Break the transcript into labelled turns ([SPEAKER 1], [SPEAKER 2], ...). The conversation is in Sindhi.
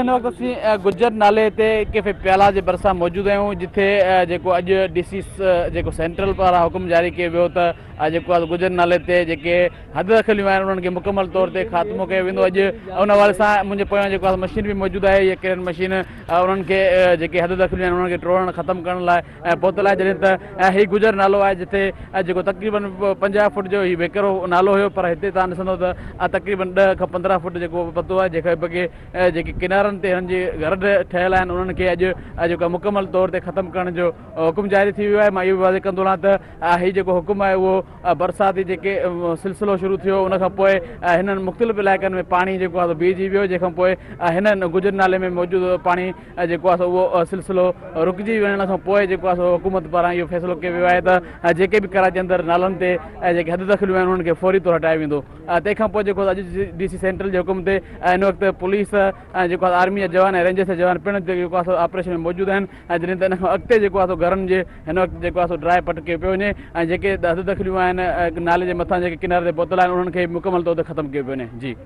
[SPEAKER 1] هن وقت اسين گجر نالي تي ڪيفي پيالا جي ڀرسان موجود آهيون جتي جيڪو اڄ ڊي سي جيڪو سينٽرل پاران حڪم جاري ڪيو ويو ته جيڪو آهي گجر نالي تي جيڪي حد دخليون آهن انهن کي مڪمل طور تي خاتمو ڪيو ويندو اڄ ان حوالي سان منهنجي پويان جيڪو آهي مشين به موجود آهي هي ڪرين مشين انهن کي جيڪي حد دخليون آهن انهن کي ٽوڙڻ ختم ڪرڻ لاء پهتل آهي جڏهن ته هي گجر نالو آهي جتي جيڪو تقريبن 50 فوٽ جو هي ويڪرو نالو هيو پر هتي تان ڏسندو ته تقريبن 10 کان 15 فوٽ جيڪو پتو آهي جيڪا بگي جيڪي ڪنارن تي هنن جي گهر ٺهيل آهن انهن کي اڄ جيڪو مڪمل طور تي ختم ڪرڻ جو حڪم جاري ٿي ويو آهي مان اهو به واضح ڪندو رهان ته هي جيڪو حڪم آهي اهو برساتي جيڪي سلسلو شروع ٿيو ان کان پوء هنن مختلف علائقن ۾ پاڻي جيڪو آهي بيهجي ويو جنهن کان پوء هنن گجر نالي ۾ موجود پاڻي جيڪو آهي سو اهو سلسلو رڪجي وڃڻ کان پوء جيڪو آهي سو حڪومت پاران اهو فيصلو ڪيو ويو آهي ته جيڪي به ڪراچي اندر نالن تي جيڪي حد دخليون آهن انهن کي فوري طور هٽايو ويندو تنهن کان پوء جيڪو اڄ ڊي سي سينٽرل جي حڪم تي هن وقت پوليس ۽ جيڪو آهي آرمي جا جوان ۽ رينجرس جا جوان پڻ جيڪو آهي سو آپريشن ۾ موجود آهن ۽ جڏهن ته ان کان اڳتي جيڪو آهي سو گهرن جي هن وقت جيڪو آهي سو ڊرائي پٽ ڪيو پيو وڃي ۽ جيڪي حد دخليون آهن نالي جي مٿان جيڪي ڪناري تي پهتل آهن انهن کي مڪمل طور تي ختم ڪيو پيو وڃي جي.